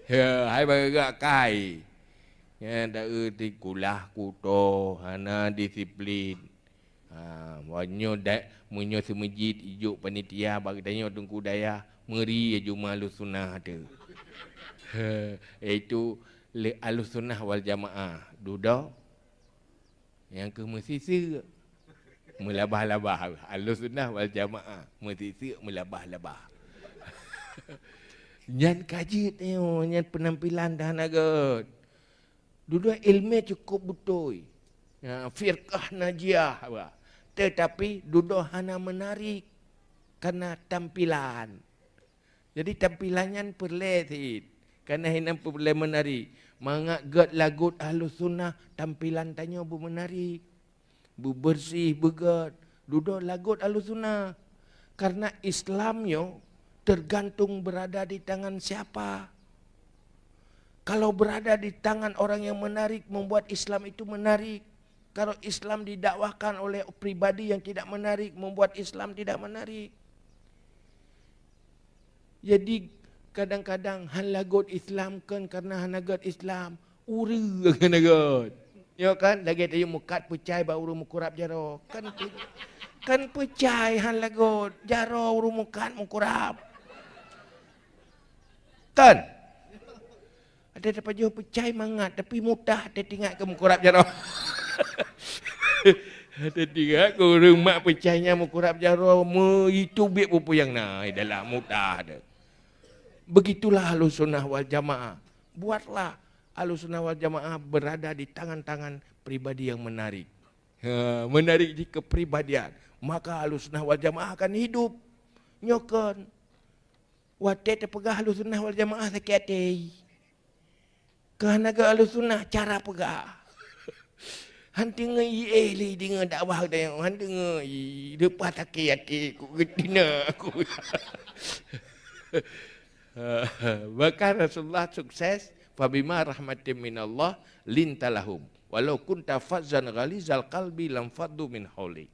Ya, hai bak kai. Nyan taeu ti kulah kuto, hana disiplin. Ha, meunyoe da-, meunyoe seumeujid ijok panitia bak geutanyoe teungku dayah, meuri jumah Ahlussunnah tu. Ha, itu le Ahlussunnah wal Jamaah. Dudoe nyang keu meusisek meulabah-labah. Ahlussunnah wal Jamaah, meusisek meulabah-labah. Nyan ka jeuet nyoe, nyan peunampilan dah na gét. Dudoe iéleumé cukup beutôi. Ya, firqah najiah, bah. Tetapi dudoe hana menarik karena tampilan. Jadi tampilan nyan peureulée cit. Karena hinan peureulée menarik. Mangat gét lagot Ahlussunnah, tampilan tanyoe beumeunarik. Beubeureuséh, beugét, dudoe lagot Ahlussunnah. Karena Islam nyoe tergantung berada di tangan siapa. Kalau berada di tangan orang yang menarik, membuat Islam itu menarik. Kalau Islam didakwahkan oleh pribadi yang tidak menarik, membuat Islam tidak menarik. Jadi kadang-kadang hana lagot Islam kon karena hana gét Islam, ureuëng hana gét. Ya kan? Lagée tayue meukat peucai bak ureuëng meukurab jaroe. Kan pe-, kan peucai hana lagot, jaroe ureuëng meukat meukurab. Kan? Ada tapajoh peucai mangat, tapi mutah teutingat keu meukurab jaroe. Teutingat keu ureuëng mak peucai nyang meukurab jaroe, meuitu biet peue-peue nyang na dalam mutah tu. Begitulah Ahlussunnah wal Jamaah. Buatlah Ahlussunnah wal Jamaah berada di tangan-tangan pribadi yang menarik. Ha, menarik jih kepribadian. Maka Ahlussunnah wal Jamaah akan hidup. Nyoe kon. Watée teupeugah Ahlussunnah wal Jamaah sakét até. Keu hana gét Ahlussunnah cara peugah. Han teungoh i éh lé deungoe dakwah geutanyoe, han teungoh i leupah sakét até ku geutina aku. Bahkan Rasulullah sukses, "Fabima rahmatim minallah linta lahum, walau kunta fazzan ghalizal qalbi lam faddu min haulik."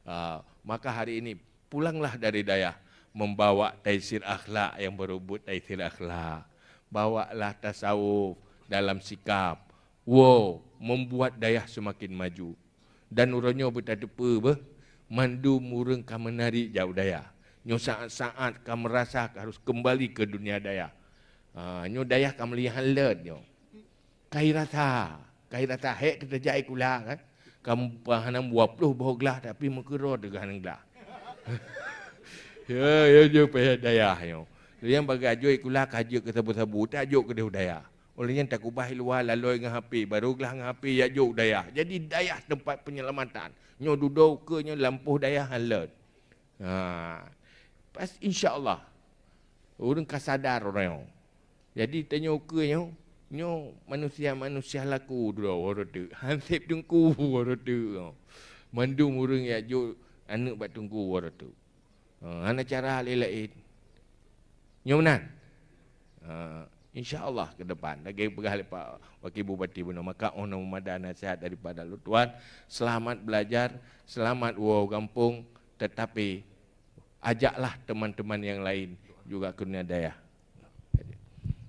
Ah, maka hari ini pulanglah dari dayah membawa taisir akhlak yang berebut taisir akhlak. Bawalah tasawuf dalam sikap. Wow, membuat dayah semakin maju. Dan uroe nyoe beutateupeue beuh, mandum ureuëng ka meunarik jak u dayah. Nyoe saát-saát ka meurasa ka harus keumbali keu dunia dayah. Ha, nyoe dayah ka meulihan leuet nyoe. Kai rasa, kai rasa hék teutajak sikula kan. Ka meupahanam dua ploh boh glah tapi meukeurô teuh glah. Ya, ya, jeuet payah dayah nyoe. Nyang bagaih jok sikula ka jeuet keu sabu-sabu, tajok keudeh u dayah. Óh lheueh nyan takubah i luwa lalôi ngon H P, barô glah ngon H P jak jok u dayah. Jadi dayah teumpat peunyelamatan. Nyoe dudoe ukeue nyoe lampôh dayah han leuet. Ha. Pas insya Allah. Ureuëng ka sadar uroe nyoe. Jadi tanyoe ukeue nyoe, nyoe manusia-manusia laku droe uroe teuk. Han sép teungku uroe teuk. Mandum ureuëng jak jok aneuëk bak teungku uroe teuk. Ha, hana cara laén-laén. Nyoe meunan. Ha, insya Allah ke depan lagée peugah lé Pak Wakil Bupati bunoe, maka oh na meumada nasihat daripada lôn tuan, selamat belajar, selamat woe gampông, tetapi ajaklah teman-teman yang lain juga ke dunia dayah.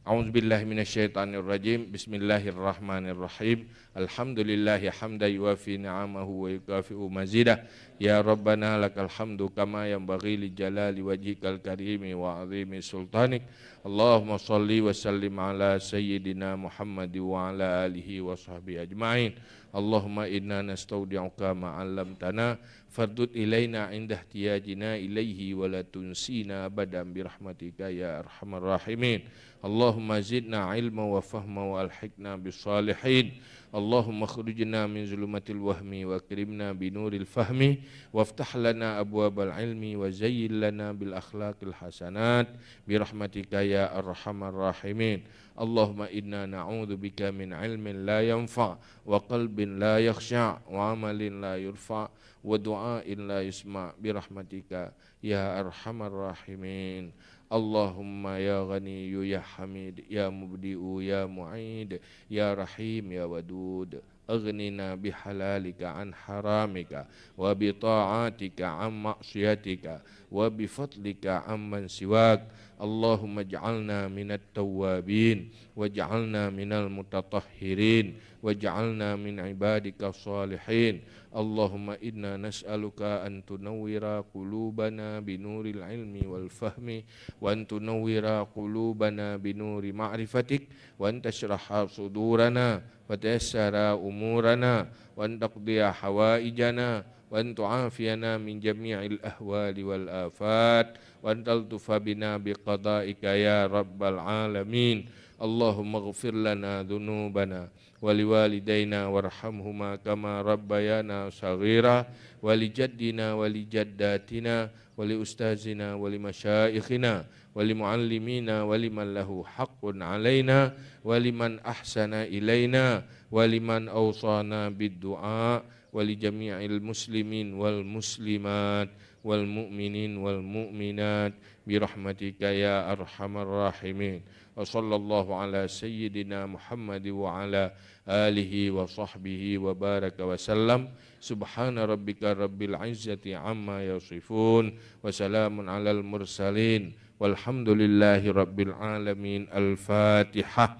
A'udzubillahi minasyaitonirrajim. Bismillahirrahmanirrahim. Alhamdulillahi hamdan yuwafi ni'amahu wa yukafi'u mazidah. Ya Rabbana lakal hamdu kama yanbaghi li jalali wajhikal karimi wa azimi sultanik. Allahumma salli wa sallim ala sayyidina Muhammad wa ala alihi wa sahbihi ajma'in. اللهم إنا نستودعك ما علمتنا فاردد إلينا عند احتياجنا إليه ولا تنسنا أبدا برحمتك يا أرحم الراحمين. اللهم زدنا علما وفهما وألحقنا بالصالحين. اللهم أخرجنا من ظلمات الوهم وأكرمنا بنور الفهم وافتح لنا أبواب العلم وزين لنا بالأخلاق الحسنات برحمتك يا أرحم الراحمين. اللهم إنا نعوذ بك من علم لا ينفع وقلب لا يخشع وعمل لا يرفع ودعاء لا يسمع برحمتك يا أرحم الراحمين. اللهم يا غني يا حميد يا مبدئ يا معيد يا رحيم يا ودود، أغننا بحلالك عن حرامك وبطاعتك عن معصيتك وبفضلك عمن سواك. اللهم اجعلنا من التوابين واجعلنا من المتطهرين واجعلنا من عبادك الصالحين. اللهم إنا نسألك أن تنور قلوبنا بنور العلم والفهم، وأن تنور قلوبنا بنور معرفتك، وأن تشرح صدورنا، وتيسر أمورنا، وأن تقضي حوائجنا، وأن تعافينا من جميع الأهوال والآفات، وأن تلطف بنا بقضائك يا رب العالمين. اللهم اغفر لنا ذنوبنا ولوالدينا وارحمهما كما ربيانا صغيرا، ولجدنا ولجداتنا ولأستاذنا ولمشائخنا ولمعلمينا ولمن له حق علينا ولمن أحسن إلينا ولمن أوصانا بالدعاء ولجميع المسلمين والمسلمات والمؤمنين والمؤمنات برحمتك يا أرحم الراحمين. وصلى الله على سيدنا محمد وعلى آله وصحبه وبارك وسلم. سبحان ربك رب العزة عما يصفون. وسلام على المرسلين. والحمد لله رب العالمين. الفاتحة.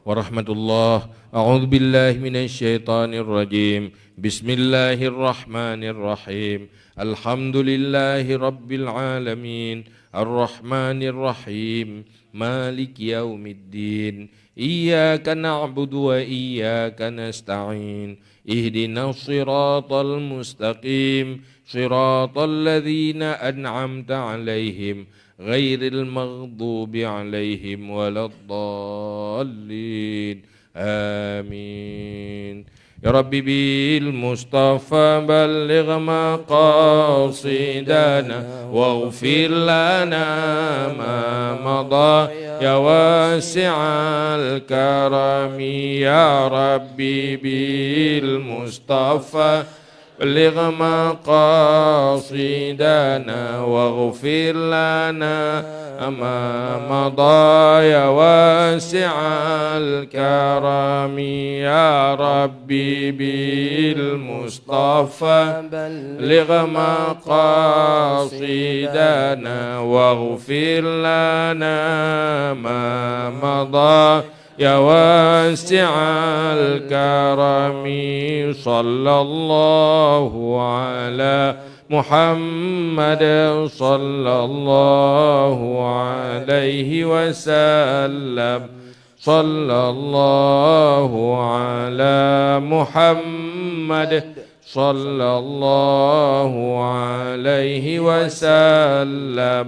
ورحمة الله. أعوذ بالله من الشيطان الرجيم. بسم الله الرحمن الرحيم. الحمد لله رب العالمين. الرحمن الرحيم. مالك يوم الدين. إياك نعبد وإياك نستعين. اهدنا الصراط المستقيم. صراط الذين أنعمت عليهم غير المغضوب عليهم ولا الضالين. آمين. يا رب بالمصطفى بلغ مقاصدنا واغفر لنا ما مضى يا واسع الكرم. يا رب بالمصطفى بلغ مقاصدنا واغفر لنا ما مضى يا واسع الكرم. يا ربي بالمصطفى بلغ مقاصدنا واغفر لنا ما مضى يا واسع الكرم. صلى الله على محمد صلى الله عليه وسلم. صلى الله على محمد صلى الله عليه وسلم.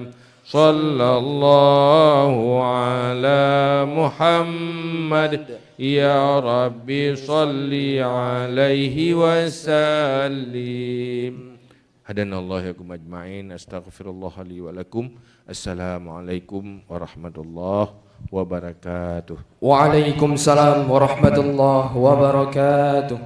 صلى الله على محمد. يا رب صل عليه وسلم. Hadanallahu iyyakum ajma'in. Astaghfirullah li wa lakum. Assalamualaikum warahmatullahi wabarakatuh. Waalaikumsalam warahmatullahi wabarakatuh.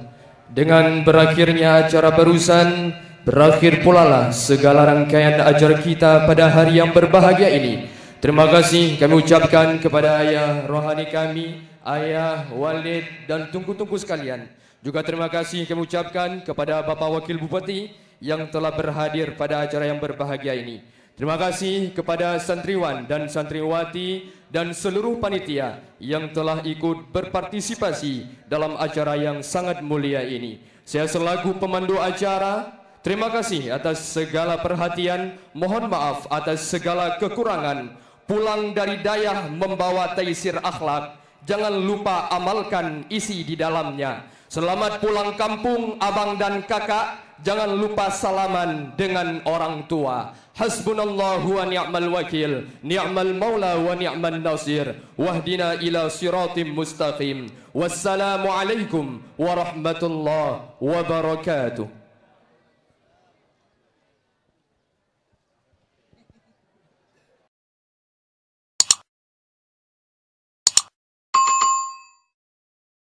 Dengan berakhirnya acara barusan, berakhir pulalah segala rangkaian acara kita pada hari yang berbahagia ini. Terima kasih kami ucapkan kepada ayah rohani kami, ayah, walid, dan tungku-tungku sekalian. Juga terima kasih kami ucapkan kepada Bapak Wakil Bupati yang telah berhadir pada acara yang berbahagia ini. Terima kasih kepada santriwan dan santriwati dan seluruh panitia yang telah ikut berpartisipasi dalam acara yang sangat mulia ini. Saya selaku pemandu acara, terima kasih atas segala perhatian, mohon maaf atas segala kekurangan. Pulang dari dayah membawa taisir akhlak, jangan lupa amalkan isi di dalamnya. Selamat pulang kampung abang dan kakak, jangan lupa salaman dengan orang tua. Hasbunallahu wa ni'mal wakil, ni'mal maula wa ni'man nasir. Wahdina ila siratim mustaqim. Wassalamualaikum warahmatullahi wabarakatuh.